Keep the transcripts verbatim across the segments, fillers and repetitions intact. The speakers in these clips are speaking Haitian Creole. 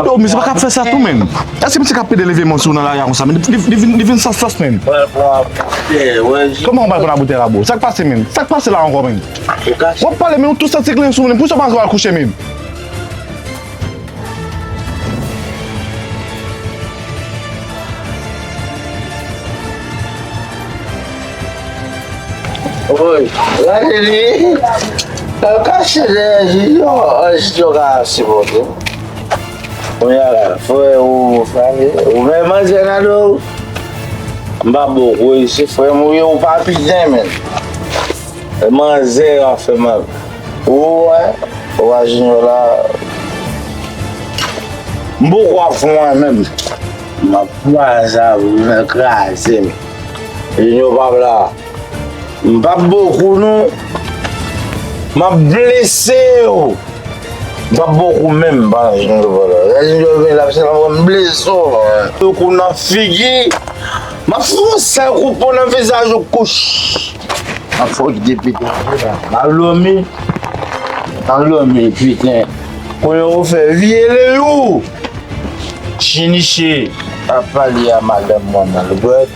Yo, misye pa ka fè sa tou, menm. Èske misye ka pede leve men sou nan lari a konsa, menm? Li, li, li vin, li vin sans sans, menm. Pral pran boutèy, wè, j- Kòman w pral pran boutèy la, bro? Sa k pase, menm? Sa k pase la ankò, menm? Ou kache. W ap pale, men w tou santi glen sou, menm. Poukisa w pa al kouche, menm? Woy, gade li. L al kache dèyè Junior, an Junior ka sipòte. Kounye a la, frè ou, frè ou, men manzè nan do w. M pa bòkò isi, frè m ou ye, ou pa piten, menm. Manzè ap fè m ap. Ou wè, ou wè Junior la. M poko ap fè mwen menm. M ap kwaze avè w, m ap kraze m. Junior p ap la. M p ap bòkò non. M ap blese w. M p ap bòkò menm, pa Junior pa la. Lè Junior vin la, se nan mwen m blese w. Bòkò nan figi. M ap fè yon sèl kout pwen nan vizaj ou kouch. M ap fè w kite pete. M al dòmi. M al dòmi, piten. Kounye a ou fè vye leyou. Chiniche ap pale a madanm mwen nan lwèt.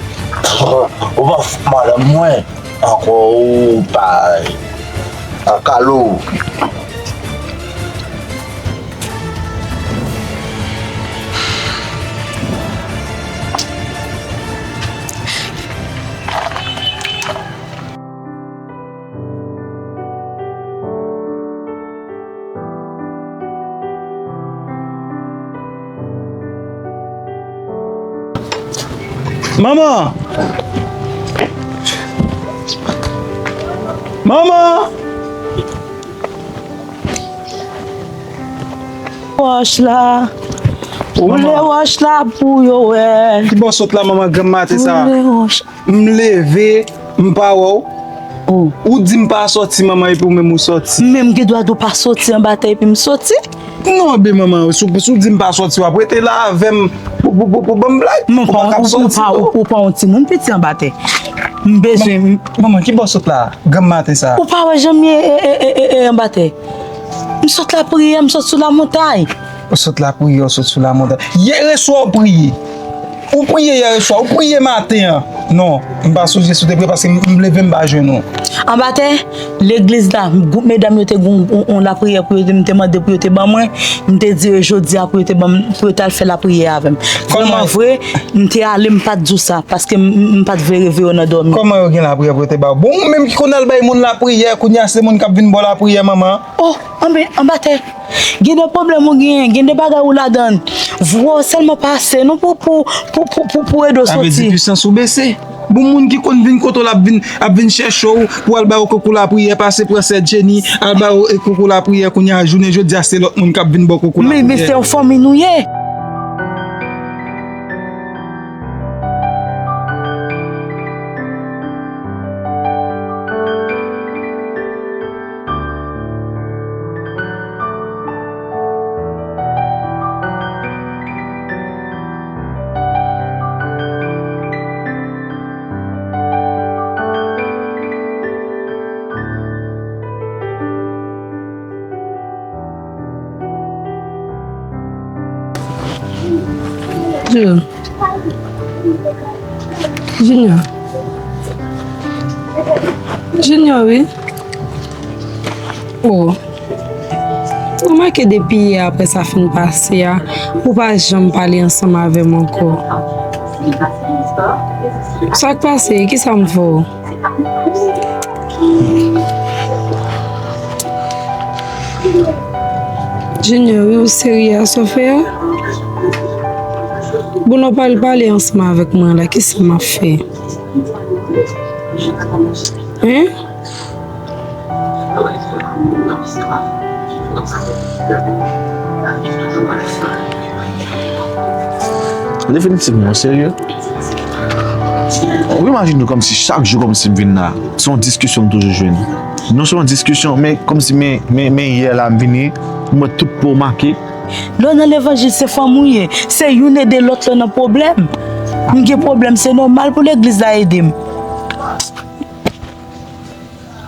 Ou pa fè madanm mwen ankò ou pa a kalo. Manman! Manman! Wòch la. Ou lè wòch la pou yo wè. Ki bò sot la, manman, granm maten sa? Ou lè wòch. M leve, m pa wè w. Oh. Ou di m pa sòti, manman, epi ou menm ou sòti. Men m gen dwa di w pa soti anba tè epi m soti? Non, ben manman, si w, si w di m pa sòti, w ap rete la avè m pou, pou, pou, pou ban m blag. Ou pa ka ap sòti, non. Ou pa yon timoun piti anba tè. M bezwen. Manman, ki bò sot la? Granm maten sa. Ou pa wè jan m ye, e, e, e, e, e, anba tè. M sot lapriyè, m sot sou lamontay. Ou sot lapriyè, ou sot sou lamontay. Yè swa ou priye. Ou priye yè swa, ou priye maten an. Non, m pa sonje si w te priye paske m, m leve m pa jwenn ou. Anba tè, legliz la, gwoup medam yo te gen yon, yon, yon lapriyè pou yo te, m te mande pou yo te ban mwen. M te di yo jodi a pou yo te ban m, pou yo t al fè lapriyè avè m. Vrèman vre, m te ale, m pa t di w sa, paske m, m, m pa t vle reveye w nan dòmi. Kòman yo gen lapriyè pou yo te ba w? Bon, ou menm ki konn al bay moun lapriyè, kounye a se moun k ap vin ba w lapriyè, manman. Oh, anben, anba tè. Gen de pwoblèm ou genyen, gen de bagay ou ladann. Vwa w sèlman pa ase non pou, pou, pou, pou, pou, pou ede w soti. Sa vle di pisans ou bese. Bon, moun ki konn vin kote w la ap vin, ap vin chèche w pou al ba w koukou lapriyè, pase pran sè Jenny, al ba w, e, koukou lapriyè, kounye a jounen jodi a se lòt moun k ap vin ba w koukou lapriyè. Men, men se yon fanmi nou ye. Junior. Junior. Junior, wi. Oh. Ou remake depi yè apre sa fin pase a, ou pa janm pale ansanm avè m ankò. Sa k pase? Kisa m fè w? Junior, wi, ou serye a sa w fè a? Bon, lè w pa al pale ansanm avèk mwen la, kisa m ap fè? Hein? Definitivman, serye. Ou imajine w kòmsi chak jou kòmsi m vin la, se yon diskisyon m toujou jwenn. Non sèlman diskisyon, men kòmsi men, men, men yè la m vini, m wè tout po w make. Lè w nan levanjil, se fanmi w ye. Se youn ede lòt lè w nan pwoblèm. M gen pwoblèm, se nòmal pou legliz la ede m.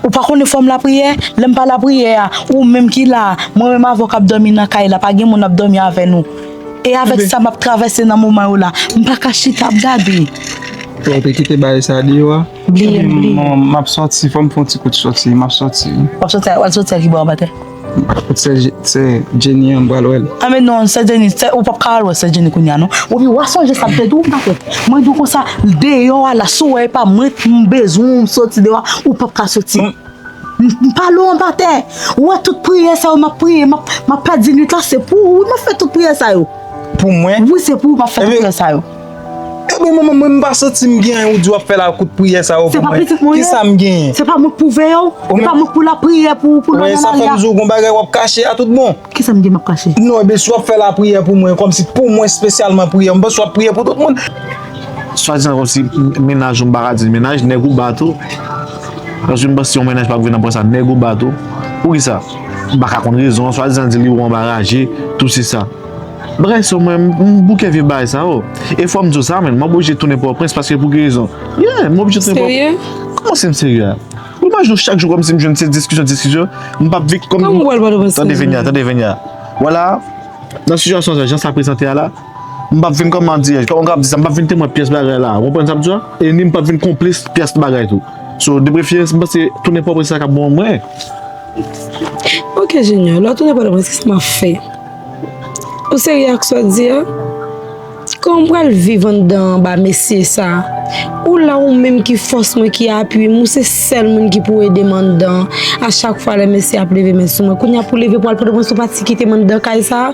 Ou pa konnen fò m lapriyè? Lè m pa lapriyè a, ou menm ki la a, mwen menm avè w k ap dòmi nan kay la, pa gen moun ap dòmi avè nou. E avèk sa m ap travèse nan moman yo la, m pa ka chita ap gade. Ou te kite bagay sa deyò a? Bliye, bliye. M ap sòti, fò m fè yon ti kout sòti, m ap sòti. W ap sòti, w al sòti a ki bò, Anbatè? M pral kout sè Je-, sè Jenny an, m pral wè l. A men non, sè Jenny, sè, ou p ap ka al wè sè Jenny kounye a non. Epi w a sonje sa m te di w, Anbatè. Mwen di w konsa, deyò a la, si w wè e pa mwen, m bezwen w, m sòti deyò a, ou p ap ka sòti. M, m pale w Anbatè. Ou wè tout priyè sa yo m ap priye, m ap, m ap pèdi nwit la, se pou ou wi m ap fè tout priyè sa yo. Pou mwen? Wi, se pou ou m ap fè tout priyè sa yo. Ebyen, manman, mwen, m pa santi m gen anyen ou di w ap fè la, kout priyè sa yo pou mwen. Se pa pitit mwen ye. Kisa m genyen? Se pa mwen k pou veye w. E pa mwen k pou lapriyè pou, pou lòm nan lari a. Sa fè m di w gon bagay w ap kache a tout bon. Kisa m gen m ap kache? Non, ebyen, si w ap fè lapriyè pou mwen, kòmsi pou mwen espesyalman priyè, m panse w ap priye pou tout moun. Swadizan kòmsi mennaj ou, m pa ka di l mennaj, nèg ou bat ou. Paske m panse yon mennaj pa vin nan pwen sa, nèg ou bat ou. Poukisa? M pa ka konn rezon an, swadizan di li ou anba raje, tou se sa. Bagay sa, mwen, m, m bouke vye bagay sa yo. E fò m di w sa, men, m oblije tounen Pòtoprens paske pou ki rezon? Yeah, m oblije tounen Pòtoprens. Serye? Kòman se m serye a? Ou imajine w chak jou kòmsi m jwenn se diskisyon, diskisyon, m p ap vin kòm. Kòman w pral Pòtoprens? Tande vini a, tande vini a. Vwala, nan sitiyasyon sa, jan sa prezante a la, m p ap vin kòman di, kòman w ap di sa, m p ap vin temwen pyès bagay la. Ou konprann sa m di w a? E ni m p ap vin konplis pyès bagay tou. So, de preferans, m panse tounen Pòtoprens sa k ap bon mwen. Ok, Junior, lè w tounen Pòtoprens, kisa m ap fè? Ou serye ak sa w di a? Kòman m pral viv anndan anba mesye sa? Ou la ou menm ki fòs mwen, ki apui m, ou se sèl moun ki pou ede m anndan. A chak fwa lè mesye ap leve men sou mwen, kounye a pou leve pou al Pòtoprens ou pati kite m anndan kay sa,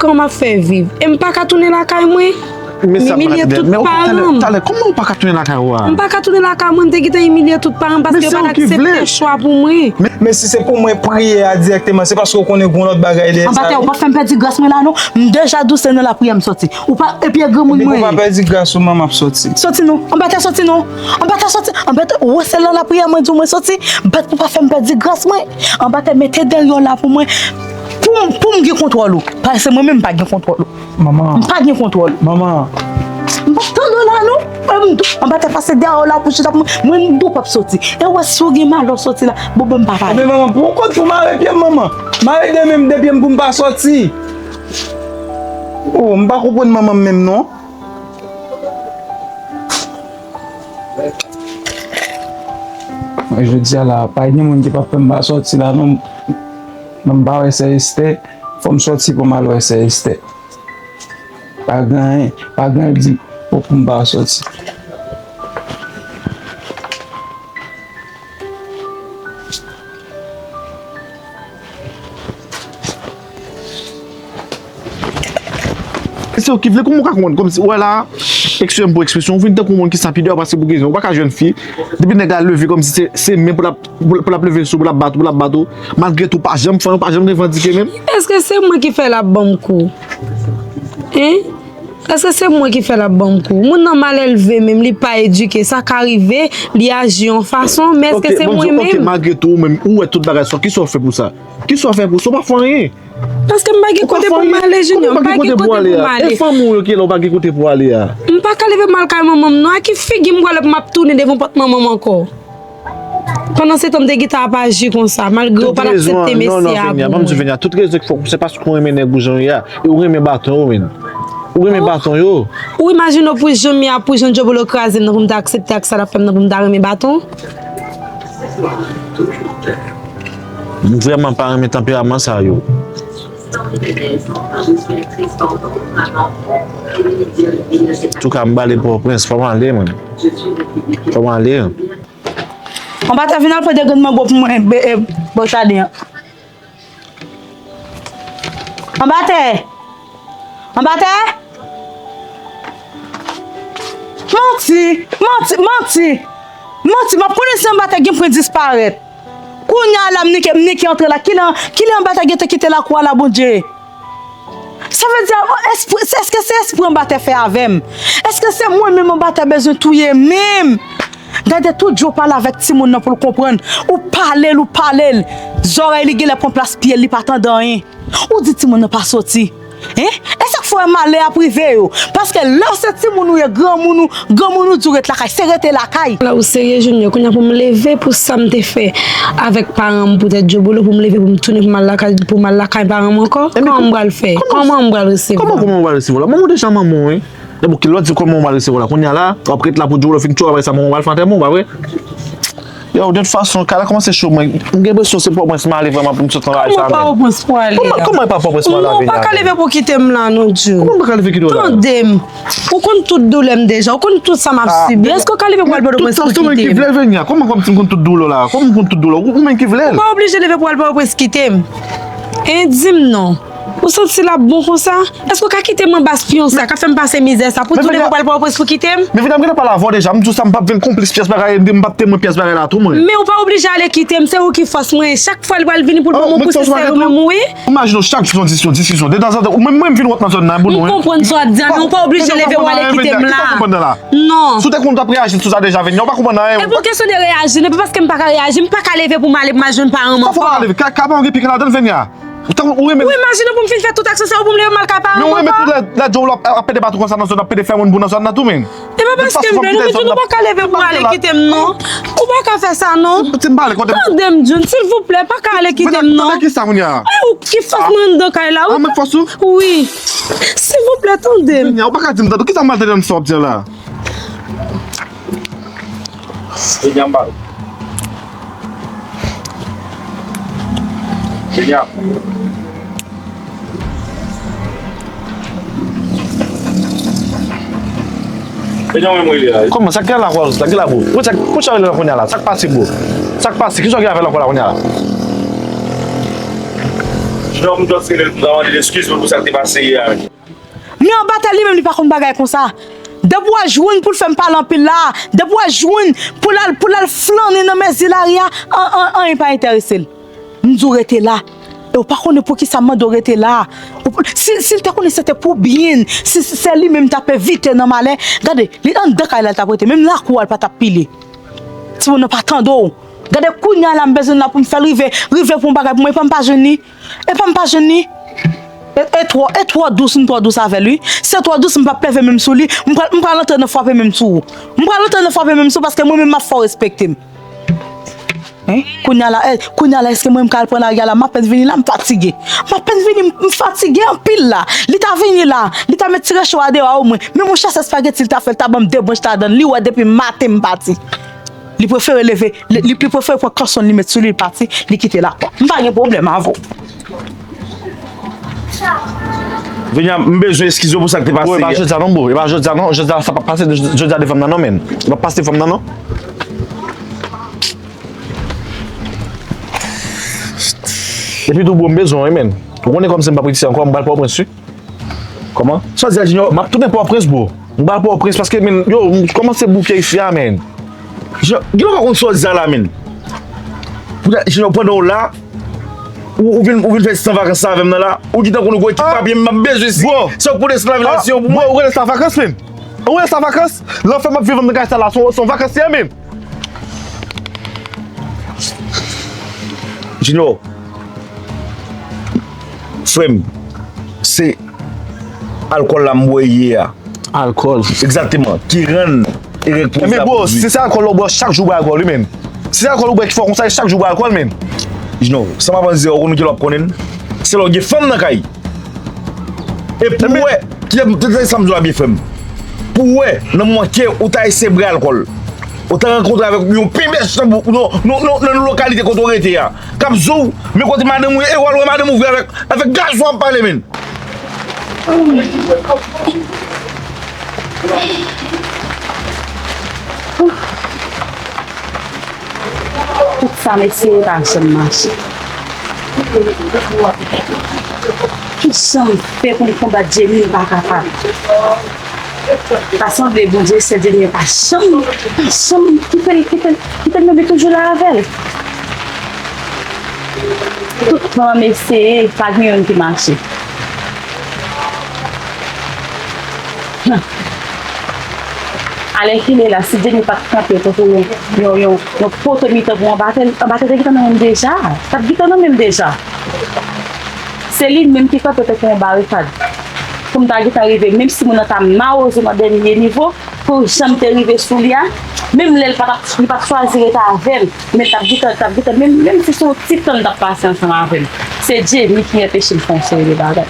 kòman m ap fè viv? E m pa ka tounen lakay mwen? M imilye tout paran m. Talè, kòman ou pa ka tounen lakay ou a? M pa ka tounen lakay mwen, m te gentan imilye tout paran m paske yo pa t aksepte chwa pou mwen. Men, men si se pou mwen, priye a dirèkteman, se paske w konnen gon lòt bagay dèyè sa. Anbatè, ou pa fè m pèdi gras mwen la non. M deja douse nan lapriyè, m sòti. Ou pa, epi e granmoun mwen ye. Depi w pa pèdi gras ou, manman, m ap sòti. Sòti non. Anbatè, sòti non. Anbatè, sòti. Anbatè, ou wè se nan lapriyè mwen di w mwen sòti. Bat pou pa fè m pèdi gras mwen. Anbatè, mete dèyè w la pou mwen. Pou m, pou m gen kontwòl ou. Paske mwen menm m pa gen kontwòl ou. Manman. M pa gen kontwòl. Manman. M p ap tande w la non. Anbatè, pase dèyè w la pou chita pou mwen. Mwen m di w p ap sòti. E w wè si w gen malè w sòti la. Bon, bon, m pa pale. Ebyen, manman, pou w kont pou mare pye m, manman. Mare de men m, de pye m pou m pa sòti. Oh, m pa konprann manman m menm non. Mwen jodi a la, pa gen moun ki p ap fè m pa sòti la non. Mwen m pa wè sè Estè, fò m sòti pou m al wè sè Estè. Pa gen anyen, pa gen anyen di pou, pou m pa sòti. Se ou ki vle, kòman ou ka konprann? Kòmsi, ou wè la, ekskize m pou ekspresyon, ou vin tankou yon moun ki san pidè, paske pou ki rezon, ou pa ka jwenn fi, depi nèg la leve kòmsi se, se men pou l ap, pou l, pou l ap leve sou, pou l ap bat ou, pou l ap bat ou, malgre tou pa janm fè, ou pa janm revandike menm. Èske se mwen ki fè l ap ban m kou? Hein? Èske se mwen ki fè l ap ban m kou? Moun nan malelve menm, li pa edike, sa ka rive, li aji yon fason, men èske se mwen menm? Ok, malgre tou, ou menm, ou wè tout bagay sa, kisa w fè pou sa? Kisa w fè pou sa? Ou pa fè anyen. Paske m pa gen kote pou m ale, Junior, m pa gen kote pou m ale. E fanmi w yo ki la, ou pa gen kote pou ale a? M pa ka leve m al kay manman m non, a ki figi m pral lè pou m ap tounen devan pòt manman m ankò? Pandansetan, m te gentan ap aji konsa, malgre yo pa t aksepte mesye a pou mwen. Non, non, Venia, ban m di w, Venia, tout rezon ki fè w, se paske w renmen nèg ou jan yo ye a, e ou renmen baton yo, menn. Ou renmen baton yo. Ou imajine w pou jan m ye a, pou jan djòbolo kraze m nan, pou m ta aksepte ak sa l ap fè m nan, pou m ta renmen baton? M vrèman pa renmen tanperaman sa yo. Antouka, m prale Pòtoprens, fò m ale, mwen. Fò m ale. Anbatè, vin al pran de grenn mango pou mwen, be-, e, bò jaden an. Anbatè! Anbatè! Manti! Manti! Manti! Manti! M ap konnen si Anbatè gen pwen disparèt. Kounye a la, m nèk, m nèk antre la. Kilè, kilè Anbatè gentan kite lakou a la, Bondye? Sa vle di, espri, èske se espri Anbatè fè avè m? Èske se mwen menm Anbatè bezwen touye menm? Gade tout jan w pale avèk timoun nan pou l konprann. Ou pale l, ou pale l. Zòrèy li genlè pran plas pye l, li pa tande anyen. Ou di timoun nan pa soti. Hein? E sa k fè malè ap rive yo. Paske lè w se timoun ou ye, granmoun ou, granmoun ou di w ret lakay, se rete lakay. La ou serye, Junior? Kounye a pou m leve pou sa m te fè avèk paran m, poutèt djobolo, pou m leve pou m tounen pou m al lakay, pou m al lakay paran m ankò? Kòman m pral fè? Kòman m pral resevwa? Kòman, kòman w pral resevwa la? Manman w deja manman w, wi. Depi w di kòman w pral resevwa la, kounye a la, w ap ret la pou djobolo fin tchou, apre sa manman w pral fè antèman w, pa vre? Yo, de tout fason, kay la kòmanse cho mwen. M gen enpresyon se Pòtoprens m ale vrèman pou m sot nan bagay sa menm. Kòman Pòtoprens pou ale la? Kòman, kòman e pa Pòtoprens m ale la, Venya? Non, ou pa ka leve pou kite m la non, Jun. Kòman m pa ka leve kite w la? Tande m. Ou konn tout doulè m deja, ou konn tout sa m ap sibi. Èske ou ka leve pou al Pòtoprens pou kite m? Tout sa se ou menm ki vle l, Venya. Kòman, kòman si m konn tout doulè w la? Kòman m konn tout doulè w? Ou menm ki vle l. Ou pa oblije leve pou al Pòtoprens kite m. Hein, di m non. Ou santi l ap bon konsa? Èske w ka kite m anba spyon sa k ap fè m pase mizè sa pou tou leve pral Pòtoprens pou kite m? Men Venya, m gentan pale avè w deja, m di w sa, m p ap vin konplis pyès bagay, m p ap temwen pyès bagay la tou mwen. Men ou pa oblije ale kite m, se ou ki fòs mwen. Chak fwa l pral vini pou l ban m yon kout se ou menm wi. Imajine w chak jou se yon dis-, yon diskisyon. Detanzantan, ou menm, mwen m vin wòt nan zòn nan pou nou. M konprann sa w ap di a, men ou pa oblije leve w ale kite m la. Non. Si w te konn w t ap reyaji sou sa deja, Venya, ou pa konprann anyen. E pou kesyon de reyaji, epi paske m pa ka reyaji, m pa ka leve pou m ale pou m al jwenn paran m ankò. Sa fò w pa leve, ka, ka pa gen pike ladan l, Venya. Ou ta, ou renmen. Ou imajine pou m fin fè tout aksyon sa yo pou m leve m al kay paran m ankò? Men ou renmen tout lè, lè djòl ap, ap pede patwon konsa nan zòn, ap pede fè moun bon nan zòn nan tou, men. E pa paske m vle, non, men Jun, ou pa ka leve pou m ale kite m, non. Ou pa ka fè sa, non. Tande m, Jun, silvouplè, pa ka ale kite m, non. Tande kisa kounye a? E ou ki fòs mwen anndan kay la, wi. A, mwen k fòs ou? Wi. Silvouplè, tande m. Venya, ou pa ka di m tande, kisa m mal tande nan sa w ap di a la? Venya, m ba. Venya. Venya, mwen, mwen, li a. Kòman, sa k gen la, kwa, sa k gen la, bro? Bro, sa, pou sa rele la kounye a la? Sa k pase, bro? Sa k pase? Kisa w gen avè l ankò la kounye a la? Junior, m just rele l pou ta mande l eskiz mwen pou sa k te pase yè a. Men anba tè li menm li pa konn bagay konsa. Depi w al jwenn pou l fè m pale anpil la, depi w al jwenn pou l al, pou l al flannen nan mezi lari a, an, an, anyen pa enterese l. M di w rete la. E w pa konnen poukisa m mande w rete la. Ou, si, si l te konnen se te pou byen l, si, si se li menm t ap evite nan malè, gade, li anndan kay la l t ap rete, menm lakou a l pa t ap pile. Timoun nan pa tande w. Gade kounye a la m bezwen l la pou m fè l rive, rive pou yon bagay pou mwen, epa m pa jwenn li. Epa m pa jwenn li. E, e twò, e twò dous, m twò dous avè l, wi. Si twò dous, m p ap leve men m sou li. M pral, m pral antre nan frape men m sou ou. M pral antre nan frape men m sou ou paske mwen menm m ap fè w respekte m. Hein? Kounye a la, eh, kounye a la, èske mwen m ka al pran lari a la? M apèn vini la, m fatige. M apèn vini, m, m fatige anpil la. Li ta vini la, li ta met ti recho a deyò a omwen. Men monchè, se espageti li ta fè, li ta ban m de branch ladan l. Li wè depi maten m pati. Li prefere leve, li, li, li prefere pran kanson li met sou li, li pati, li kite lapòt. M pa gen pwoblèm avè w. Venya, m bezwen eskize w pou sa k te pase yè. Bro, e pa jodi a non, bro. E pa jodi a non. Jodi a sa p ap pase, jodi a de fanm nan non, men. L p ap pase fanm nan non. Epi tou, bro, m bezwen w, wi, men. Ou konnen kòmsi m p ap ret isi ankò, m pral Pòtoprens, wi. Kòman? Sa w di a, Junior? M ap tounen Pòtoprens, bro. M pral Pòtoprens paske, men, yo, m kòmanse bouke isi a, men. Junior, gen ou pa konn sa w di a la, men. Poutèt, Junior, pandan w la, ou, ou vin, ou vin fè ti tan vakans sa avè m nan la, ou gentan konn ou gon ekip papye, m ap bezwen si. Bro. Se w k pou desann lavi la, si yo pou mwen. Bro, ou rele sa vakans, men? Ou rele sa vakans? Lanfè m ap viv anndan kay sa la, se yon, se yon vakans li ye, men. Junior, frè m, se alkòl la m bwè yè a. Alkòl. Egzakteman. Ki rann erèk pwodui la pwodui. Ebyen, bro, si se alkòl la w bwè, chak jou w bwè alkòl, wi, men. Si se alkòl ou bwè ki fè w konsa, e chak jou w bwè alkòl, men. Junior, sa m ap di w, ou konnen kilè w ap konnen l? Se lè w gen fanm nan kay. E pou w wè, kite m, tande sa m di w la byen, frè m. Pou w wè, nan moman ke ou ta eseye bwè alkòl, ou ta rankontre avèk yon penbèch nan, nan, nan, nan lokalite kote w rete a, k ap di w, men kote madanm ou ye, e w al wè madanm ou vre avèk, avèk gason ap pale, men. Tout sa m eseye pa janm mache. Ki jan m fè pou m konbat Jenny, m pa kapab. Ta sanble Bondye, sè Jenny an pa janm, pa janm kite l, kite l, kite l, men li toujou la avè l. Tout plan m eseye, pa gen youn ki mache. Alèkile la, si Jenny pa t kanpe tankou yon, yon, yon, yon poto mitan pou anba tè, anba tè te gentan nan men m deja. T ap gentan nan men m deja. Se li menm ki kanpe tankou yon barikad. Pou m ta gentan rive, menm si moun nan ta mawozo nan dènye nivo, pou jan m te rive sou li a, menm lè l pa t ap, li pa t chwazi rete avè m, men l t ap gentan, t ap gentan, menm, menm si se yon ti tan l t ap pase ansanm avè m. Se Jenny ki anpeche m fè yon seri de bagay.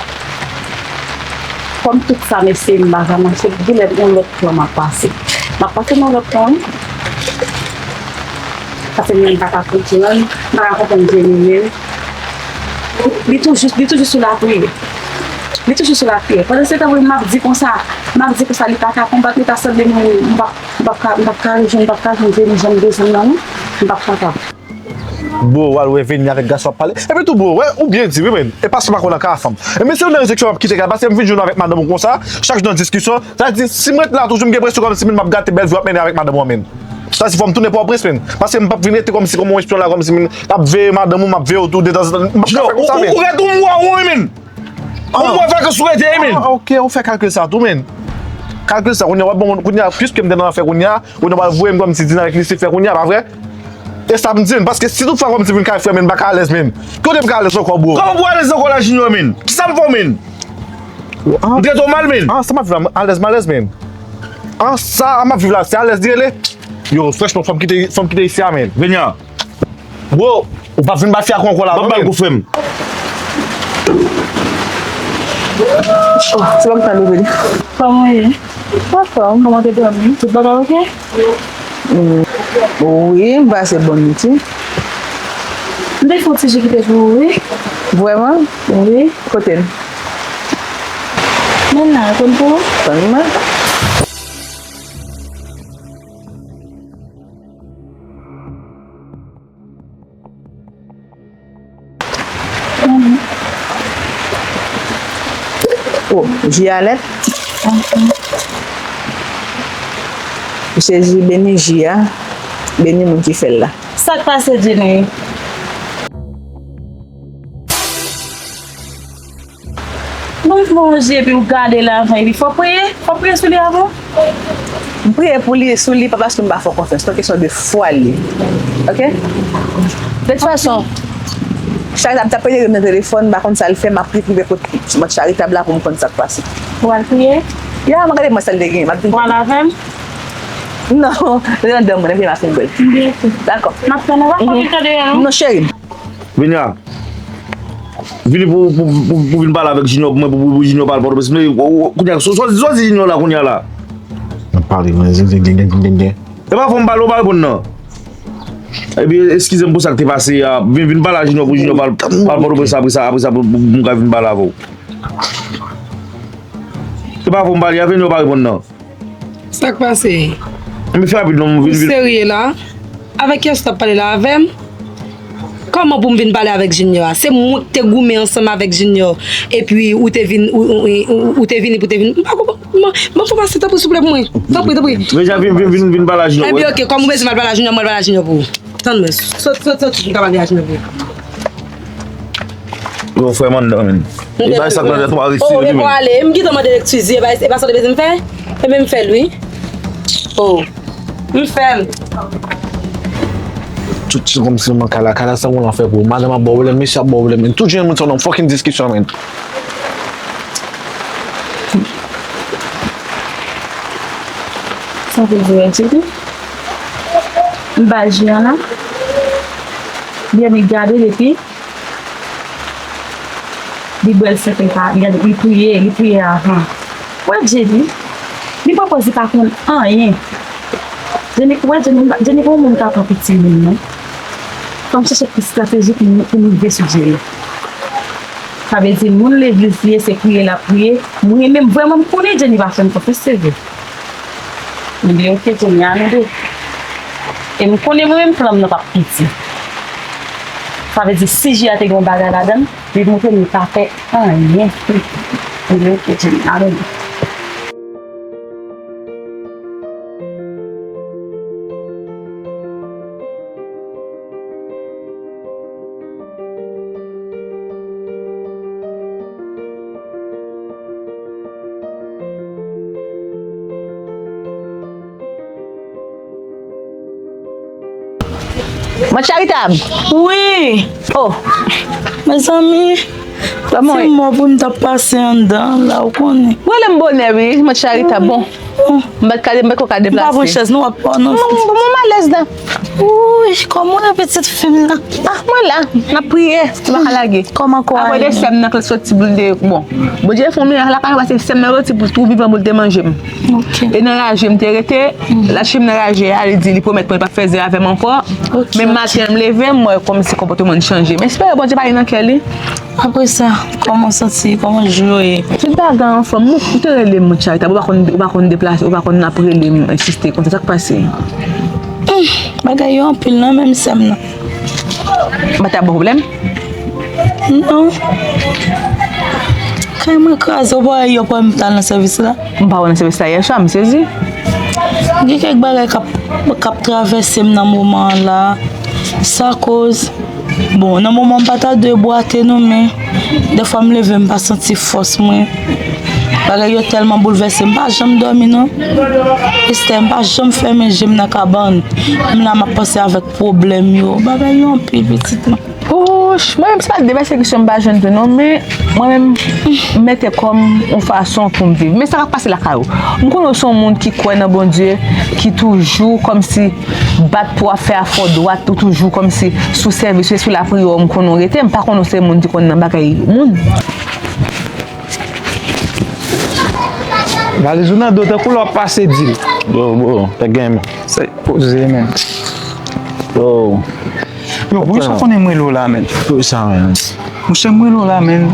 Kòm tout sa m eseye m pa ka mache, genlè yon lòt plan m ap pase. M ap pase nan lòt plan wi. Paske mwen m pa ka konprann, m pa ka konprann Jenny menm. Li toujou, li toujou sou lapriyè. Li toujou sou lapriyè. Pandan se tan wi, m ap di konsa, m ap di konsa, li pa ka konbat, li ta sanble mwen, m p ap, m p ap ka, m p ap ka jwenn, m p ap ka jwenn Jenny jan m bezwen l lan non. M p ap kapab. Bro, w al wè vini avèk gason ap pale. Epi tou, bro, wè, ou byen di, wi, men. E paske m pa konn nan ka fanm. E men se youn nan rezon ki fè m ap kite kay, paske m vin jwenn avèk madanm ou konsa, chak jou nan diskisyon. Sa di, si m ret la toujou, m gen enpresyon kòmsi m ap gate bèl vi w ap mennen avèk madanm ou an, men. Sa di, fò m tounen Pòtoprens, men. Paske m p ap vin rete kòmsi kòm yon espyon la, kòmsi m ap veye madanm ou, m ap veye w tou, detanzantan. M p ap fè konsa, men. Ou ret yon mwa, wi, men. Yon mwa vakans ou rete, wi, men. Ah, ok, ou fè kalkil sa tou, men. Kalkil sa, kounye a, w ap ban m, kounye a, piske m te nan lanfè kounye a, kounye a, w al voye m kòmsi dinè avèk Lisifè kounye a, pa vre? E sa m di, paske si tout fwa kòmsi vin kay frè m, m pa ka alèz menm. Kote m ka alèz ankò, bro? Kòman pou alèz ankò la, Junior, men? Kisa m fè w, men? M trete w mal, men? Ah, sa m ap viv la, alèz, malèz, men. Ah, sa m ap viv la, se alèz li rele? Yo, franchman, fò m kite, fò m kite isi a, men. Venya. Bro, ou p ap vin bat fi a ankò la, non, men. Ban m ba l kou, frè m. Oh, se pa m k ta louvri li. Kòman w ye? Anfòm, kòman w te dòmi? Tout bagay oke? Mm. Wi, m pase bòn nwit, wi. M te fè yon ti jou kite pou ou, wi. Vrèman? Wi. Kote l? Men la, konn pou ou? Tann mwen. Oh, ji a lèt. Misye di beni ji a, beni moun ki fè l la. Sa k pase, Jenny? Bon, bon, je epi w gade l avan, epi fò w priye, fò w priye sou li avan. M priye pou li, sou li, pa paske m pa fè w konfyans, se yon kesyon de fwa l ye. Oke? De tout fason, Charitab t ap pede rele m nan telefòn, m pa konn sa l fè, m ap ret rive kot Mad Charitab la pou m konn sa k pase. Ou al priye? Ya, m gade mwen sa l te gen, m ap vin. Ou al avè m? Non, li nan dan mwen, epi m ap fin bwè l. Dakò. M ap tann ou, pa fò vin tande, non? Non, cheri. Vini a. Vini pou, pou, pou, pou vin pale avèk Junior pou mwen, pou, pou, pou Junior pa al Pòtoprens. Men, w, w, kounye a, so, so, so di Junior la, kounye a la. N ap pale, men, gen, gen, gen, gen, gen. E pa fò m pale, ou pa reponn nan. Epi, eskize m pou sa k te pase a. Vin, vin pale a Junior pou Junior pa al, pa al Pòtoprens apre sa, apre sa, pou, pou, pou m ka vin pale avè w. E pa fò m pale a, Junior pa reponn nan. Sa k pase? Men fè rapid non, m vin, vin. Ou serye la? Avèk kiyès w t ap pale la, avè m? Kòman pou m vin pale avèk Junior a? Se mwen k te goumen ansanm avèk Junior. Epi ou te vin, ou, ou, ou, ou te vini pou te vin. M pa konprann. M, m, m pase, tanpri, souple pou mwen. Tanpri, tanpri. Deja vin, vin, vin, vin pale a Junior. Ebyen, oke, kòm ou bezwen m al pale a Junior, mwen al pale a Junior pou ou. Tann mwen. Sot, sot, sot, m ka pale a Junior pou ou. Yo, frè m anndan, men. E bay sa k nan tèt ou a retire li, men. Oh, men pou ale, m gentan mande lektiz, e bay, e pa sa w te bezwen m fè? E men m fè l, wi. Oh, m fè l. Tout se kòmsi nan kay la, kay la se yon lanfè pou ou. Madanm ap ba w pwoblèm, mesye ap ba w pwoblèm, men tout jan moun sa nan fucking diskisyon, men. Sa vle di, wè, Didi? M ba l ji an la. Byen, li gade l epi li bwè l sèten pa, li, li priye, li priye avan. Wè Jenny, li pran pòz li pa konn anyen. Jenny, wè Jenny, Jenny pa yon moun k ap pran piti moun non. Fò m chèche estrateji pou m, pou m rive sou Jenny. Sa vle di moun legliz li ye, se priye l ap priye. Mwen menm vrèman m konnen Jenny pa fè m konfyans, se vre. M di oke, Jenny, a nou de. E m konnen mwen menm plan m nan p ap piti. Sa vle di si ji a te gen yon bagay ladan l, li montre m li pa fè anyen. M di oke, Jenny, a nou de. Mwen Charitab. Wi. Oh. Mezanmi. Se mò pou m t ap pase anndan la, ou konnen. Ou rele m bonè, wi, mwen Charita, bon. M pa t ka, m pa t ko ka deplase. M pa pran chèz, non, w ap pran, non. Mwen, mwen alèz la. Wi, kòman w ye, pitit fi m nan? Ah, mwen la, m ap priye, m pa ka lage. Kòman kò a ye? Apre de sè m nan k soti pou l te, bon. Bondye fè yon mirak lakay ou, paske sè m nan soti pou tou vivan pou l te manje m. Ok. E nan raje m te rete, l al chèche m nan raje a, li di li pwomèt mwen l p ap fè zen avè m ankò. Ok, ok. Men maten m leve, m wè kòmsi konpòtman l chanje. M espere Bondye pa gen nan kè li. Apre sa, kòman w santi? Kòman jou yo ye? Tout bagay anfòm. Ou, ou te rele m, Charita. Ou pa konn, ou pa konn deplase, ou pa konn ap rele m, ensiste konsa. Sa k pase? Hmm, bagay yo anpil nan menm sè m nan. M pa t ap ba w pwoblèm? Non. Kay mwen kraze, ou pa wè yo pran m t al nan sèvis la? M pa wè nan sèvis la yè swa, m sezi. Gen kèk bagay k ap, k ap travèse m nan moman an la. Sa koz. Bon, nan moman m pa ta dwe bwate non, men dèfwa m leve m pa santi fòs mwen. Bagay yo tèlman boulvèse m, m pa janm dòmi non. Estè, m pa janm fèmen je m nan kabann. M la m ap panse avèk pwoblèm yo. Bagay yo anpil, pitit mwen. Ouch, mwen menm se pa de pèsekisyon m pa jwenn tou non, men mwen menm m mete kò m yon fason pou m viv. Men sa k ap pase lakay ou. M konnen w se yon moun ki kwè nan Bondye, ki toujou kòmsi bat pou w ap fè afè w dwat, ou toujou kòmsi sou sèvis, ou se sou lapriyè w, m konnen w rete, m pa konnen w se moun ki konn nan bagay moun. Valiz ou nan do tankou lè w ap pase di l. Yo, bro, tèt gen men. Se poze men. Yo. Yo, bro, sa konnen m rele w la, men. Pou sa, men. Monchè, m rele w la, men.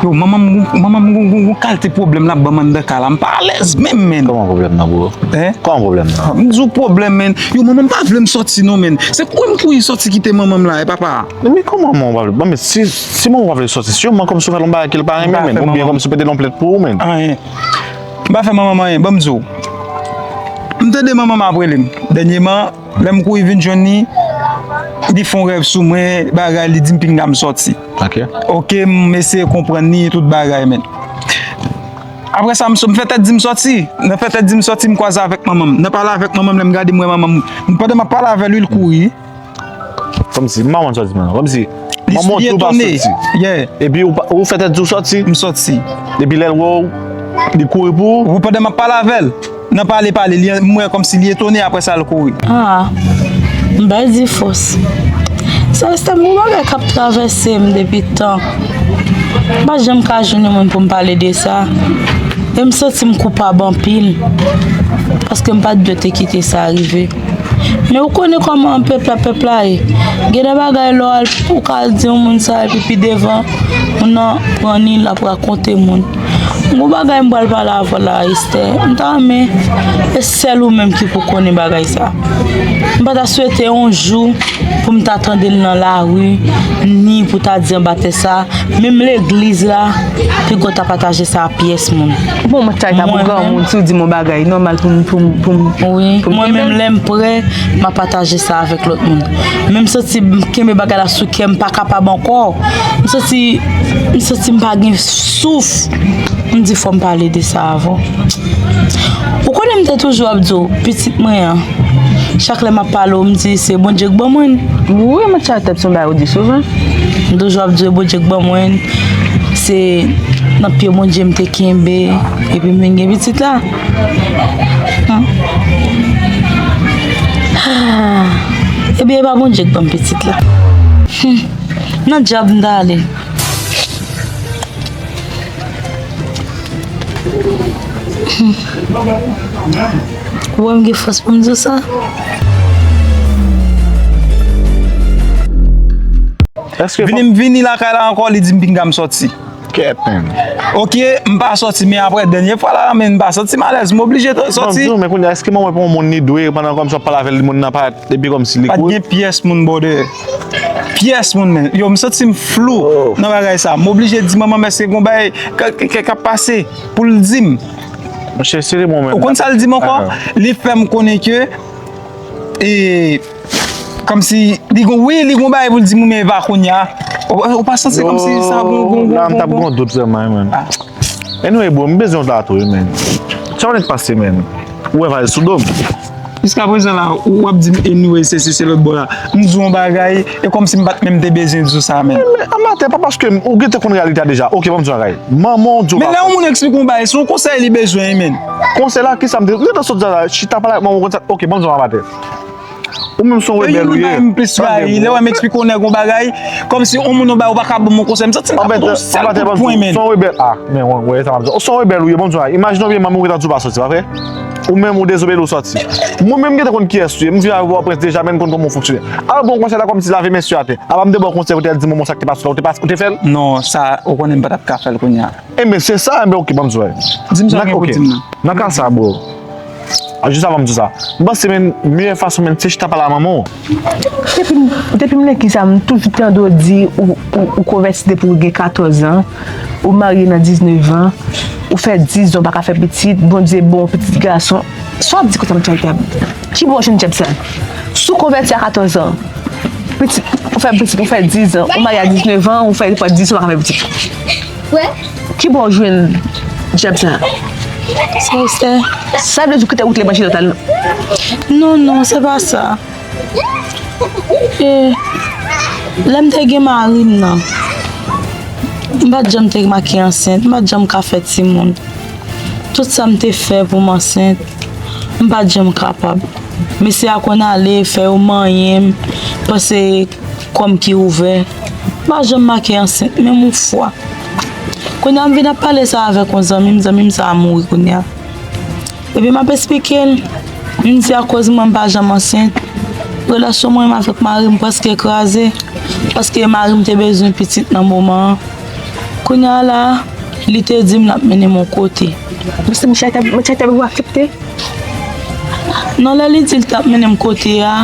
Yo, manman m, manman m gon, gon, gon kalite pwoblèm l ap ban m anndan kay la. M pa alèz menm, men. Kòman pwoblèm nan, bro? Hein? Kòman pwoblèm nan? M di w pwoblèm, men. Yo, manman m pa vle m sòti non, men. Se kouri m kouri sòti kite manman m la, e papa. Men kòman manman w pa vle? Bon, men si, si manman w pa vle sòti, siman kòmsi w fè l yon bagay ke l pa renmen, men. Oubyen kòmsi w pete l yon plent pou ou, men. Anyen. M pa fè manman m anyen, ban m di w. M tande manman m ap rele m. Dènyèman, lè m kouri vin jwenn li, li fè yon rèv sou mwen, bagay, li di m pinga m sòti. Ok. Ok, m eseye konprann li, tout bagay, men. Apre sa, m, m fè tèt di m sòti. Nan fè tèt di m sòti, m kwaze avèk manman m. Nan pale avèk manman m, lè m gade, m wè manman m. Pandan m ap pale avè l, wi, l kouri. Kòmsi, m pa konn sa w di m nan. Kòmsi, manman w di w pa soti. Yeah. Epi ou pa, ou fè tèt di w soti. M soti. Epi lè l wè w, li kouri pou ou. Wi, pandan m ap pale avè l, nan pale, pale, li, m wè kòmsi li etone, apre sa, l kouri. Ah, m bay di fòs. Sa, se yon bagay k ap travèse m depi tan. M pa janm ka jwenn yon moun pou m pale de sa. E m santi m koupab anpil. Paske m pa t dwe te kite sa rive. Men ou konnen kòman pèp la, pèp la ye. Gen de bagay lè w al, ou ka al di yon moun sa, epi pi devan, moun nan pran li, l ap rakonte moun. Yon bagay m pral pale avè w la, Estè. M ta renmen, e sèl ou menm ki pou konnen bagay sa. M pa ta swete yon jou pou m ta tande l nan lari, ni pou ta di anba tè sa, Menm legliz la, piga w ta pataje sa a pyès moun. Bon, mwen ta pou granmoun, si w di m yon bagay, nòmal pou m, pou m, pou m, wi, pou m mwen menm, lè m prè, m ap pataje sa avèk lòt moun. Men m santi m kenbe bagay la sou kè m, pa kapab ankò. M santi, m santi m pa gen souf. M di fò m pale de sa avè w. Ou konnen m te toujou ap di w, pitit mwen an, chak lè m ap pale w, m di se Bondye k ban mwen l. Wi, mwen tchal tèt se yon bagay ou di souvan. M toujou ap di w e Bondye k ban mwen l. Se nan pye Bondye m te kenbe, epi m vin gen pitit la. Hmm. Ah. Ebyen, e pa Bondye k ban m pitit la. Hmm. Nan dyab m t ale. Ou wè m gen fòs pou m di w sa? Vini, m vini lakay la ankò, li di m pinga m sòti. Kèt, men. Ok, m pa sòti, men apre dènye fwa la, men m pa santi m alèz, m oblije sòti. Non, men kounye a, èske manman w pa yon moun li dwe, pandan kòmsi w ap pale avè l, moun nan pa Epi kòmsi li kouri. Pa t gen pyès moun bòdè. Pyès moun, men. Yo, m santi m flou nan bagay sa. M oblije di manman m èske gon bagay k, k, k, k ap pase pou l di m. Monchè, se te mwen menm. Ou konn sa l di m ankò? Li fè m konnen ke, e, kòmsi, li gon, wi, li gon bagay pou l di m, men e pa kounye a. Ou, ou pa santi kòmsi sa gon, gon, gon, la, m t ap gon dout sèlman, wi, men. Anyway, bro, m bezwen w la tou, wi, men. Sa w nèk pase, men? Ou wè valiz sou do m? Jiskaprezan la, ou ap di m anyway, se si, se lòt bò la. M di w yon bagay, e kòmsi m pa t menm te bezwen di w sa menm. Men, men, Amatè, pa paske m, ou gentan konn reyalite a deja. Oke, ban m di w yon bagay. Manman w di w pa fè. Men lè yon moun eksplike yon bagay, se yon konsèy li bezwen, men. Konsèy la, kisa m te, ou gentan sot la, chita pale ak manman w konn sa, oke, ban m di w yon bagay, Amatè. Ou menm se yon rebèl ou ye. Yon moun pa menm plis rayi, lè w wè m eksplike yon nèg yon bagay, kòmsi yon moun yon bagay, ou pa ka ban m yon konsèy, m santi m ka pran yon sèl kout pwen, men. Se yon rebèl, ah, men, wè, wè, sa m ap di w. Se yon rebèl ou ye, ban m di w yon bagay. Imajine w byen manman w gentan di w pa soti, pa vre? Ou menm ou dezobeye ou soti. Mwen menm gentan konn kiyès ou ye. M viv avè w Pòtoprens deja, men m konn kòman w fonksyone. Al ba w konsèy la kòmsi lave men sou atè. Apa m te ba w konsèy pou te al di manman w sa k te pase la, ou te pase, ou te fè l? Non, sa, ou konnen m pa t ap ka fè l kounye a. Enben, se sa, enben, oke, ban m di w. Di m sa w gen pou di m nan. Nan ka sa, bro. A, jis avan m di w sa. M panse, men, meyè fason, men, se chita pale a manman w. Depi m, depi m nan ki sa, m toujou tande w di ou, ou, ou konvèti depi w gen katòz an, ou marye nan diznèf an, ou fè diz an, ou pa ka fè pitit, Bondye ba w pitit gason. Sa w ap di konsa, m charitab? Ki bò w jwenn djab sa? Si w konvèti a katòz an, pitit, ou fè pitit, ou fè diz an, ou marye a diznèf an, ou fè, fè diz an, ou pa ka fè pitit. Ki bò w jwenn djab sa? Sa, Esther. Sa vle di w kite wout levanjil la, w t al. Non, non, se pa sa. E, lè m te gen mari m nan, m pa t janm te make ansent, m pa t janm ka fè timoun. Tout sa m te fè pou m ansent, m pa t janm kapab. Mesye a konn ale fè yo manyen m, panse kò m ki ouvè. M pa janm make ansent, menm yon fwa. Kounye a m vin ap pale sa avèk yon zanmi m, zanmi m sa a mouri kounye a. Epi m ap esplike l, m di akoz mwen m pa janm ansent, relasyon mwen menm avèk mari m prèske kraze, paske mari m te bezwen pitit nan moman an. Kounye a la, li te di m l ap mennen m yon kote. Misye, misye te, misye te aksepte? Non, lè li di l t ap mennen m kote a,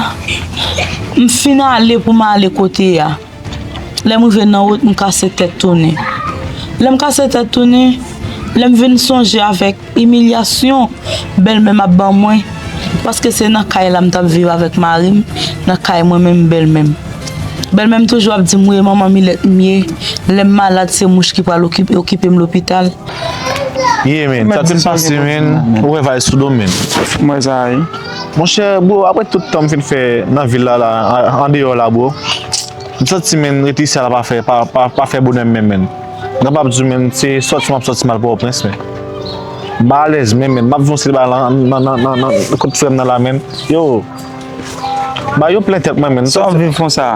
m fin ale pou m ale kote a. Lè m rive nan wout, m kase tèt tounen. Lè m kase tèt tounen, lè m vin sonje avèk imilyasyon bèlmè m ap ban mwen, paske se nan kay la m t ap viv avèk mari m, nan kay mwen menm bèlmè m. Bèlmè m toujou ap di m, wi, manman Milèt m ye, lè m malad, se mouch ki pral okipe, okipe m lopital. Ye, men, sa te pase, men, ou wè vay sou do m, men. Mwen sa, wi. Monchè, bro, apre tout tan m fin fè nan vil la, la, an, andeyò la, bro, m santi, men, rete isi a la pa fè, pa, pa, pa fè bonè m menm, men. M kapab di w, men, se sòti m ap sòti m al Pòtoprens, men. M pa alèz, men, men, m ap viv yon seri bagay nan, nan, nan, nan, nan, kot frè m nan la, men. Yo, bagay yo plen tèt mwen, men. Sa w ap viv konsa?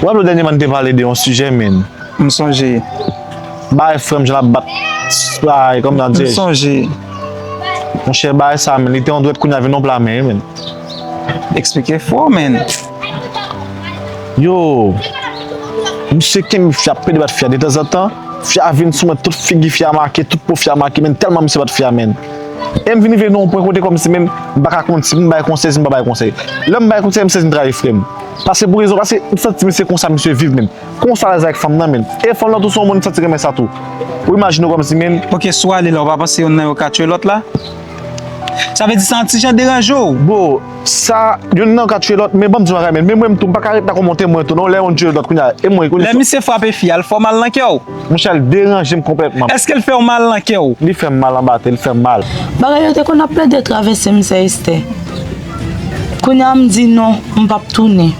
W raple w dènyèman n te pale de yon sijè, men. M sonje. Bay frè m jan l ap bat. Ay, kòman di? M sonje. Monchè, bay sa, men, li te yon dwèt, kounye a vin yon pla men, men. Eksplike fò, men. Yo, misye kenbe fi a, pede bat fi a detanzantan. Fi a vin sou mwen, tout figi fi a make, tout po fi a make, men, tèlman misye bat fi a, men. E m vin rive nan yon pwen kote kòmsi, men, m pa ka konn si m bay konsèy, si m pa bay konsèy. Lè m bay konsèy, m sezi m trayi frè m. Paske pou rezon, paske m santi misye konsa, misye viv, men. Konsa alèz avèk fanm nan, men. E fanm nan tou se yon moun m santi renmen sa tou. Ou imajine w kòmsi, men. Ok, si w ale la, ou pa panse yonn nan yo ka tchwe lòt la? Sa vle di sa yon ti jan deranje w? Bro, sa, yonn nan yo ka tchwe lòt, men ban m di w yon bagay, men. Men mwen menm tou, m pa ka ret la kòm yon temwen tou, non, lè yonn tchwe lòt, kounye a, e mwen, kounye a. Lè misye frape fi a, l fè w mal nan kè w? Monchè, l deranje m konplètman. Èske l fè w mal nan kè w? Li fè m mal anba tè, li fè m mal. Bagay yo te konn ap plede travèse m, sè Esther. Kounye a m di non, m p ap tounen.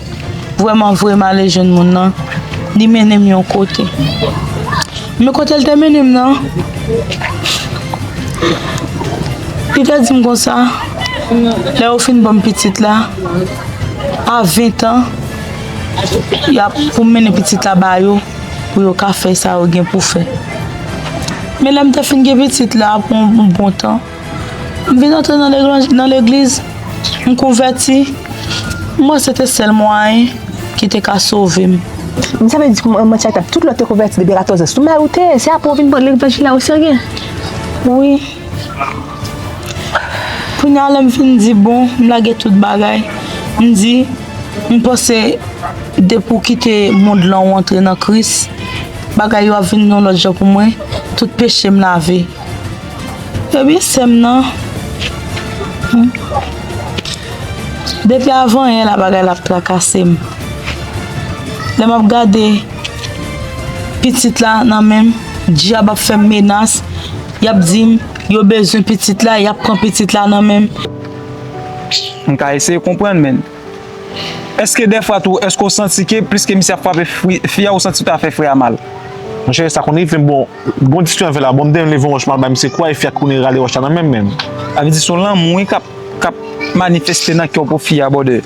Vrèman vre, m ale jwenn moun nan, li mennen m yon kote. Men kote l te mennen m nan, li te di m konsa, lè yo fin ban m pitit la, a ven tan, y ap pou m mennen pitit la ba yo, pou yo ka fè sa yo gen pou fè. Men lè m te fin gen pitit la, pou yon bon tan, m vin antre nan legliz, nan legliz, m konvèti. M wè se te sèl mwayen ki te ka sove m. Men sa vle di kòman, Charitab, tout lè w te konvèti depi a katòz an, sou mari w te ye, se apre w vin pran levanjil la oserye? Wi. Kounye a, lè m fin di bon, m lage tout bagay, m di, m panse depi w kite mond lan, w antre nan Kris, bagay yo ap vin yon lòt jan pou mwen, tout peche m lave. Ebyen, sè m nan, hmm, depi avanyè la, bagay la ap trakase m. Lè m ap gade pitit la nan men m, dyab ap fè m menas, y ap di m yo bezwen pitit la, y ap pran pitit la nan men m. M ka eseye konprann, men èske dèfwa tou, èske w santi ke pliske misye ap frape fi a, ou santi w ta fè frè a mal? Monchè, sa konn rive m, bon, bon diskisyon avè la, bon, m te leve yon wòch, m al bay misye kwa, e fi a kouri rale wòch la nan men m, men. Sa vle di se yon lanmou, wi, k ap, k ap manifeste nan kè w pou fi a, brother.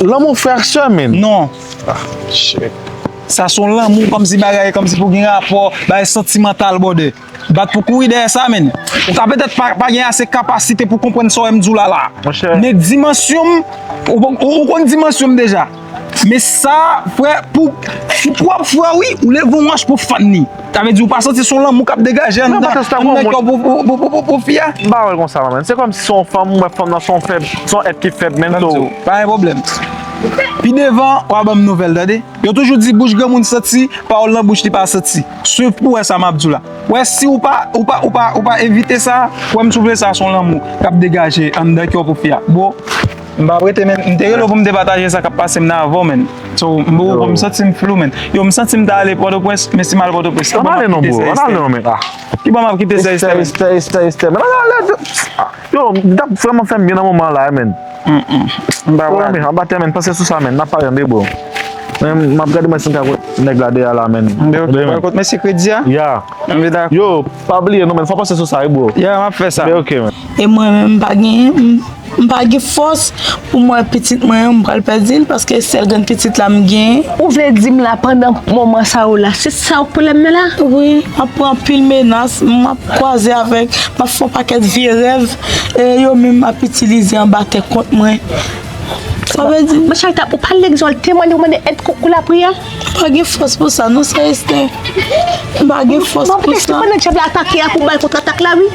Lanmou frè ak sè, men. Non. Ah, shit. Sa se yon lanmou, kòmsi bagay, kòmsi pou gen rapò, bagay santimantal, brother. Bat pou kouri dèyè sa, men. Ou ka petèt pa, pa gen ase kapasite pou konprann sa w wè m di w la, la. Monchè. Men dimansyon m, ou, ou, ou konn dimansyon m deja. Men sa, frè, pou, pou pwòp frè w, wi, ou leve yon wòch pou fann li. Sa vle di ou pa santi se yon lanmou k ap degaje anndan, anndan kè w pou, pou, pou, pou, pou, pou fi a? M pa wè l konsa, man. Se kòmsi se yon fanm, m wè fanm nan se yon fèb, se yon èt ki fèb, men. Ban m di w, pa gen pwoblèm. Pi devan, w a ban m nouvèl, tande. Yo toujou di bouch granmoun santi, pawòl nan bouch li pa santi. Swiv pou wè sa m ap di w la. Wè si ou pa, ou pa, ou pa, ou pa evite sa, wè m twouve sa se yon lanmou k ap degaje anndan kè w pou fi a. Bro, m p ap rete, men. M te rele w pou m te pataje sa k ap pase m nan avè w, men. So, m poko, m santi m flou, men. Yo, m santi m ta ale Pòtoprens, men si m al Pòtoprens, kòman m ap kite Sè Estè? Ann ale non, bro. Ann ale non, men. Ah. Kibò m ap kite Sè Estè, men? Estè, Estè, Estè, Estè, men. Ann ale. Ah. Yo, m t ap vrèman fè m byen nan moman an la, men. Mm, mm. M pa pral. Men, anba tè, men, panse sou sa, men. N ap pale tande, bro. Men, m ap gade mwen si m ka wè nèg la deyò la, men. Men, ok, pral kot mesye kredi a? Ya. Yo, pa bliye non, men, fò w panse sou sa, wi, bro. Ya, m ap fè sa. Men, ok, men. E mwen menm, m pa gen, m, m pa gen fòs pou m wè pitit mwen an, m pral pèdi l, paske sèl grenn pitit la m gen. Ou vle di m la, pandan moman sa yo la, se sa w k pwoblèm nan la? Wi, m ap pran anpil menas, m ap kwaze avèk, m ap fè yon pakèt vye rèv, e yo menm ap itilize anba tè kont mwen. Sa vle di. Machalita, ou pa lèk zòl temwanye, ou mande èd kou, kou lapriyè? M pa gen fòs pou sa, non, Sè Estè. M pa gen fòs pou sa. Bon, petèt se pandan dyab la atake a pou bay kontratak la, wi.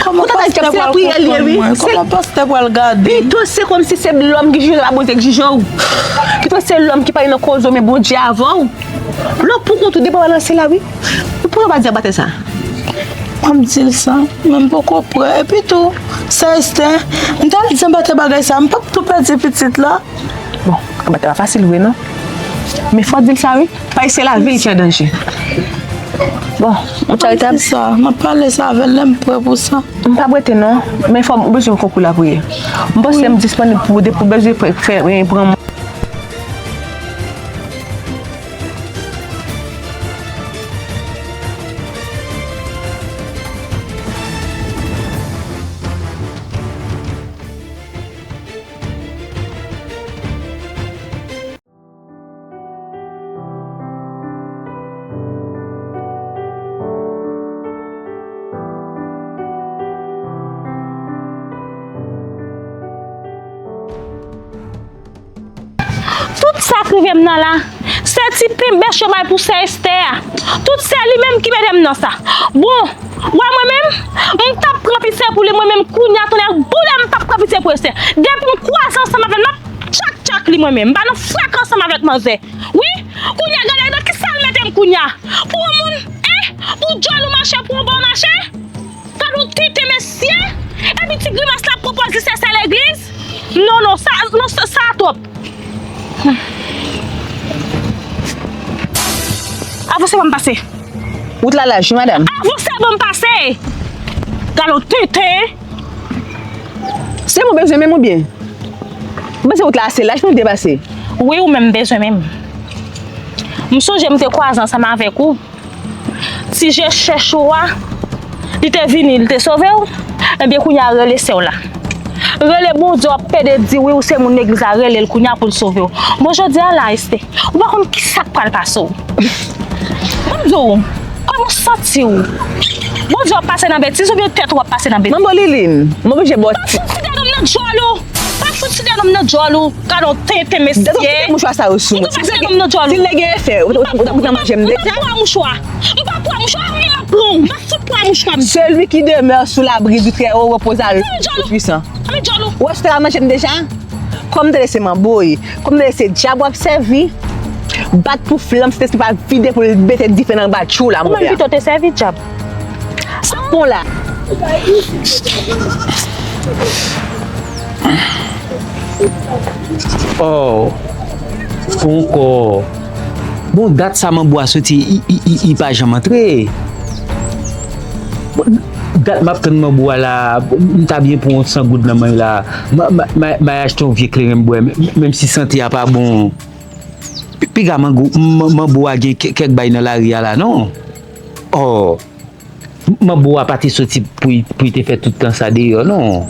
Kontratak dyab, se lapriyè li ye, wi. Kòman pastè pral gade m? Pito se kòmsi se lòm ki jije, pa Bondye ki jije w. Pito se lòm ki pale nan koze w, men Bondye avè w. Lè w pou kont ou, depi w al nan syèl la, wi. Ou pou yo pa di anba tè sa. M ap di l sa, men m poko prè. Epi tou, Sè Estè, m t al di anba tè bagay sa, m p ap tou pèdi pitit la. Bon, anba tè pa fasil vre non. Men fò w di l sa wi, paske se lavi l ki an danje. Bon, m ap di sa, m ap pale sa avè l lè m prè pou sa. M p ap rete non, men fò m, ou bezwen konkou lapriyè. M panse m disponib pou, depi w bezwen fè, fè, pran Tout sa k rive m nan la, se ti penbèch yo bay pou sè Estè a. Tout se li menm ki mete m nan sa. Bon, w a mwen menm, m t ap pran pitye pou li, mwen menm kounye a, tonnè boule, m p ap pran pitye pou Estè. Depi m kwaze ansanm avè l, m ap tchak tchak li mwen menm. M pa nan fraka ansanm avèk manzè. Wi, kounye a, gade nan kisa l mete m kounye a. Pou yon moun, en, pou djòl ou mache, pou yon bò mache. Gad yon tenten mesye. Epi ti grimas la pwopoze se sè legliz. Non, non, sa, non, sa, sa twòp. Avanse ban m pase. Wout la laj wi, madanm. Avanse ban m pase. Gad yon tenten. Se mwen bezwen menm oubyen? Ou panse wout la ase laj pou nou depase? Wi, ou menm bezwen menm. M sonje m te kwaze ansanm avèk ou. Ti je chèch ou a, li te vini, li te sove w. Ebyen, kounye a rele sè w la. Rele Bondye, w ap pede di wi, ou se moun legliz la, rele l kounye a pou l sove w. Bon, jodi a la, Estè, ou pa konn kisa k pral pase w. Ban m di w, kòman w santi w? Bondye w ap pase nan betiz oubyen tèt ou ap pase nan betiz? Manbo Liline, m oblije ba w. Pa fout fide nonm nan djòl ou! Pa fout fide nonm nan djòl ou! Gad yon tenten mesye! Gad yon tenten mouchwa sa yo sou ou. Ou pa fide nonm nan djòl ou! Si l te gen efè, ou ta manje m deja? M pa pran mouchwa! M pa pran mouchwa! M pa pran! M pa fout pran mouchwa m! Celui qui demeure sous l'abri du Très-Haut repose à l'ombre du Tout-Puissant. Ou wè si w ta manje m deja? Kòm tande se manboy, kòm tande se dyab w ap sèvi, bat pou flanm Sentespri pa vide pou l mete dife nan batjou la, monchè. Ou menm pito te sèvi dyab. Sa bon la. Oh, ankò. Bon, dat sa manbo a soti, i, i, i, i pa janm antre. Bon, Gad, m ap tann manbo a la, m ta byen pran yon san goud nan men l la. M, m, m, m al achte yon vye kleren m bwè, m, menm si sante a pa bon. Pi, piga mango, m, manbo a gen kè-, kèk bay nan lari a la, non. Oh. Manbo a pa te soti pou, pou li te fè tout tan sa deyò, non.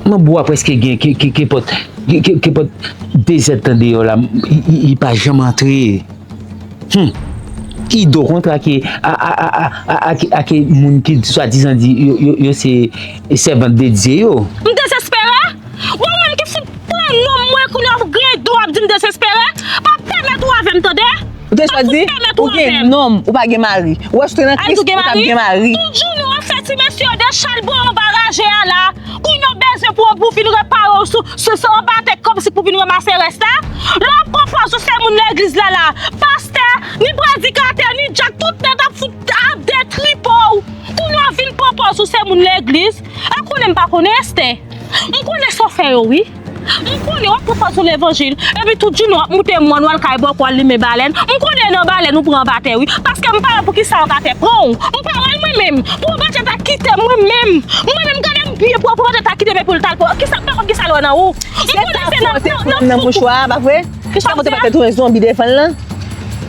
Manbo a prèske gen ke, ke, ke pòt, ke, ke, ke pòt de zèdtan deyò la, li, li, li pa janm antre. Hmm. Ido kontre ake, a, a, ake, ake moun ki swadizan di yo, yo, yo se sèvant de Dye yo. M dezespere. Bon, ou menm ki fout pran non mwen, kounye a w ap griyen do w ap di m dezespere. Pa pèmèt ou avè m, tande? Ou te chwazi, ou gen nonm, ou pa gen mari. Ou wè si w te nan Kris, ou t ap gen mari. Tout jounen w ap fè ti mesye yo dechal bò anba raje a la. Kounye a w bezwen pou, pou vin repare w sou, sou, sou anba tèt kòmsi pou vin ranmase rès la. Lè w ap pran pòz ou se moun legliz la la. Pastè, ni predikatè, ni dyak, tout nèg ap fout ap detripe w. Kounye a w vin pran pòz ou se moun legliz. E konnen m pa konnen, Estè. M konnen sa w fè yo, wi. M konnen w ap pran pòz ou levanjil. Epi tout jounen w ap moute mòn, w al kay bòkò, w al limen balèn. M konnen nan balèn ou pran anba tè, wi. Paske m pa wè poukisa anba tè pran w. M pa wè l mwen menm. Pou anba tè ta kite m mwen menm. Mwen menm, gade m byen pwòp, pou anba tè ta kite m epi l t al pran. Kisa, m pa konn kisa l wè nan ou. M konnen se nan, nan, nan, nan mouchwa a, pa vre? Kisa w te pran nan mouchwa a?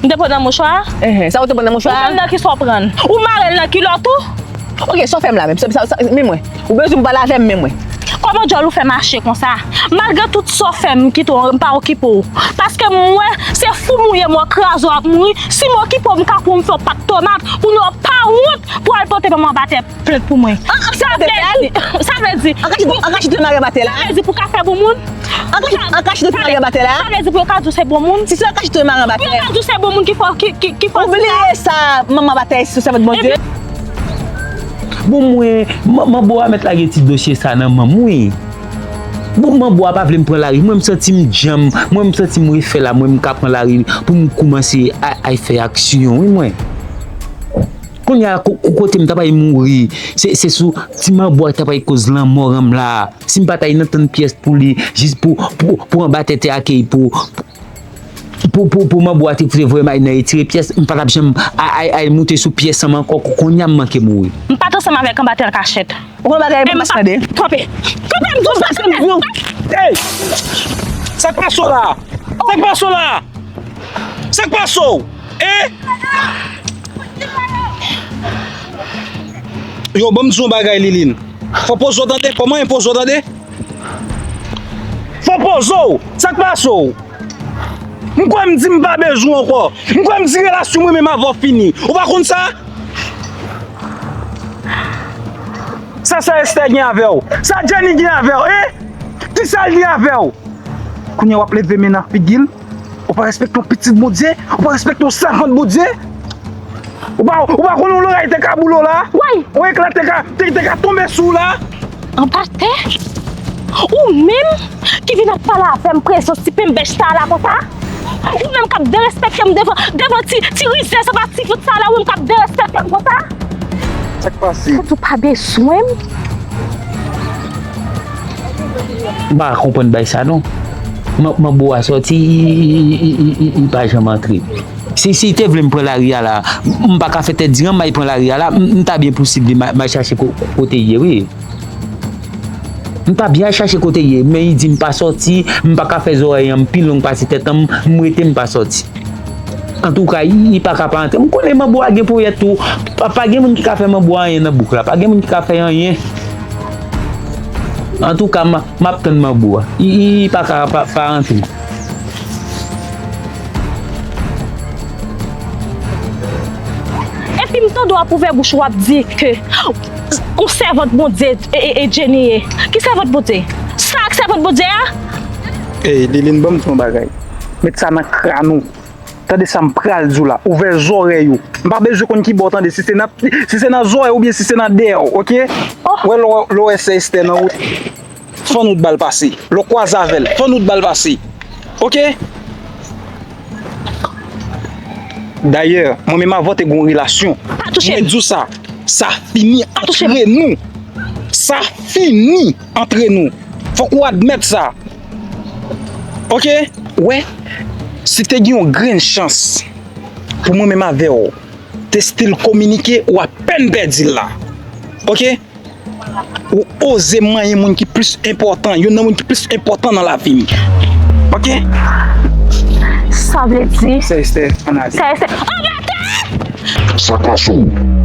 M te pran nan mouchwa a? Enhen, sa w te pran nan mouchwa a? Ou pran nan kisa w pran? Ou mare l nan kilòt ou? Ok, sa w fè m la menm? Sa, sa, sa, men mwen. Ou bezwen pou pale avè m, men mwen. Kòman djòl ou fè mache konsa? Malgre tout sa w fè m, m kite w, m pa okipe w. Paske m wè se fou mouye mò kraze w ap mouri. Si m okipe w, m ka pou m fè w pat tomat. Kounye a w pa wont pou al pote manman batè plent pou mwen. Sa vle di, sa vle di. An kachit, an kachit mare batè la. Sa vle di pou ka fè bon moun. An kachit, an kachit mare batè la. Sa vle di pou yo ka di w se bon moun. Si se an kachit mare batè. Pou yo ka di w se bon moun ki fò, ki, ki, ki fò. Ou bliye sa, manman batè se sèvant Bondye. Bon, mwen, man-, manbo a mèt lage ti dosye sa nan men m, wi. Bon, manbo a pa vle m pran lari. Mwen, m santi m djanm. Mwen, m santi m refè la. Mwen, m ka pran lari pou m koumanse a-, ay fè aksyon, wi, mwen. Kounye a, ko-, ko-, kote m ta pral mouri, se, se sou ti manbo a ki ta pral koz lanmò ranm la. Si m pa t ay nan tann pyès pou li, jis pou, pou, pou anba tèt akèy pou, pou, pou, pou manbo a te fout voye m ay nan retire pyès, m pa t ap janm ay, ay, ay moute sou pyès anmò ankò. Ko-, kounye a m manke mouri. M pa t ansanm avèk anba tèt kachèt. Ou konn bagay m pa tande. Kanpe. Kanpe, m di w sa, kanpe. Hey! Sa k pase w la? Sa k pase w la? Sa k pase w? Eh? Yo, ban m di w yon bagay, Liline. Fò poze w tande. Kòman e poze w tande? Fò poze w. Sa k pase w? M kwè m di m pa bezwen w ankò. M kwè m di relasyon mwen menm avè w fini. Ou pa konn sa? Sa, sa Esther gen avè w? Sa Jenny gen avè w, eh? Kisa l gen avè w? Kounye a w ap leve men nan figi l? Ou pa respekte yon pitit Bondye? Ou pa respekte yon sèvant Bondye? Ou pa, ou pa konnen yon loray te ka boule w la? Woy! Yon ekla te ka, te, te ka tonbe sou w la? Anba tè? Ou menm ki vin ap pale avè m prezans ti penbèch sa la konsa? Ou menm k ap derespekte m devan, devan ti, ti rizèz anba ti vant sa la, ou menm k ap derespekte m konsa? Sa k pase? Kote ou pa bezwen m? M pa konprann bay sa non. Man-, manbo a sòti, li, li pa janm antre. Si, si te vle m pran lari a la, m pa ka fè tèt di an, m ay pran lari a la, m, m ta byen posib li, m, m al chache ko-, kote l ye, wi. M ta byen al chache kote l ye, men li di m pa sòti, m pa ka fè zòrèy an m pi long pase tèt an, m, m rete m pa sòti. Antouka, li, li pa ka pa antre. M konnen manbo a gen ponyèt tou. Pa, pa gen moun ki ka fè manbo a anyen nan bouk la. Pa gen moun ki ka fè anyen. Antouka, m, m ap tann manbo a. Li, li, li pa ka pa, pa antre. Epi m tande w ap ouvè bouch ou ap di ke yon sèvant Bondye e, e, e Jenny ye. Ki sèvant Bondye? Sa ak sèvant Bondye a? Ey, Liline, ban m di w yon bagay. Met sa nan kràn ou. Tande sa m pral di w la. Ouvè zòrèy ou. M pa bezwen konn ki bò w tande. Si se nan, si se nan zòrèy oubyen si se nan dèyè w, oke? Oh. Wè, lè w, lè w wè sè Esther nan wout, fè yon wout ba l pase. Lè w kwaze avè l, fè yon wout ba l pase. Oke? Dayè, mwen menm avè w te gen yon relasyon. Pa touche m. Mwen di w sa, sa fini antre nou. Sa fini antre nou. Fòk ou admèt sa. Oke? Wè, si te gen yon grenn chans pou mwen menm avè w, de stil kominike, ou apèn pèdi l la. Oke? Ou oze manyen moun ki plis enpòtan, youn nan moun ki plis enpòtan nan lavi m. Oke? Sa vle di. Sè Estè, ann ale. Sè Estè. Anbate! Sa k pase w?